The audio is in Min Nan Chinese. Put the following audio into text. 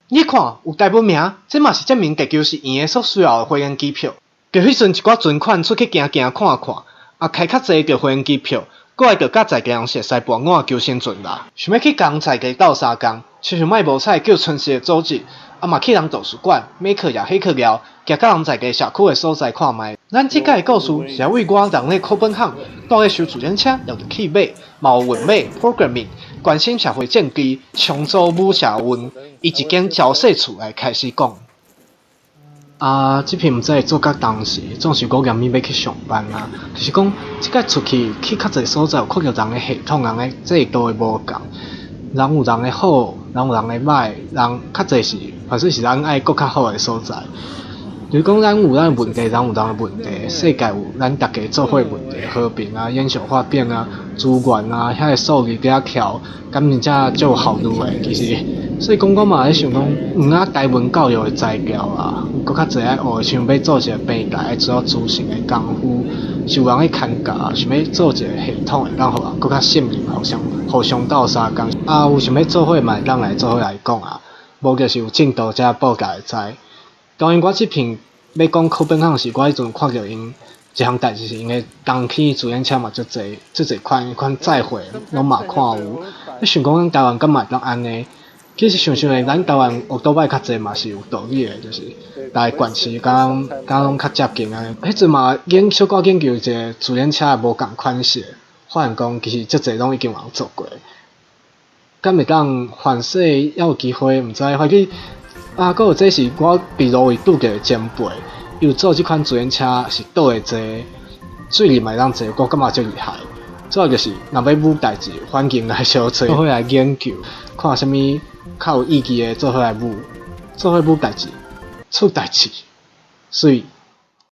你看，有台文名，這嘛是證明地球是圓的所需要的飛行機票。著彼陣一寡存款出去行行看看，啊開較濟著飛行機票，過來著佮在地人熟似跋我求生存啦。想欲去仝在地鬥相共，親像莫無彩叫春社組織，啊嘛去人圖書館，欲課也彼課了，行佮人在地社區的所在看覓。咱這擺的故事是為我人咧哥本哈根，蹛咧修自行車，掠著去馬，嘛有運馬 programming，關心社會政治，重組武社運，伊一間嬌細厝來開始講。啊，這篇毋知會做甲當時，總是五點欲去上班啊。就是講，這擺出去去較濟所在，有看著人的系統、人的制度的無仝，人有人的好，人有人的䆀，人較濟是，凡是是咱愛閣較好的所在。就是講，咱有咱的問題，人有人的問題，世界有咱逐家做伙的問題，和平啊，衍生發展啊，資源啊，遐个數字佇遐跳，敢真正足有效率的，其實。所以講，我嘛咧想講，毋但台文教育的材料啊，有閣較濟愛學，像欲做一个平台，愛做資訊的功夫，是有人咧牽教，想欲做一个系統，會當予人閣較信任，互相互相鬥相共。啊，有想欲做伙嘛會當來做伙來講啊，無就是有進度才報價會知。當然，我這篇欲講哥本哈根是，我彼陣看著𪜶一項代誌是𪜶的冬天自行車嘛足濟，足濟款，彼款載貨攏嘛看有。你想講咱台灣敢嘛會當按呢？其實想想下，咱台灣烏多擺較濟嘛是有道理的，就是逐个縣市敢敢攏較接近啊。彼陣嘛研小可研究一个自行車的無仝款式，發現講其實足濟攏已經有人做過。敢會當凡勢猶有機會，毋知反正啊，閣有這是我佇路位拄著的前輩，伊有做這款自行車是倒會坐，水裡嘛會當坐，我感覺足厲害。主要就是若欲舞代誌，環境來相揣，做伙來研究，看啥物較有意義的做伙來舞，做伙舞代誌，出代誌，媠。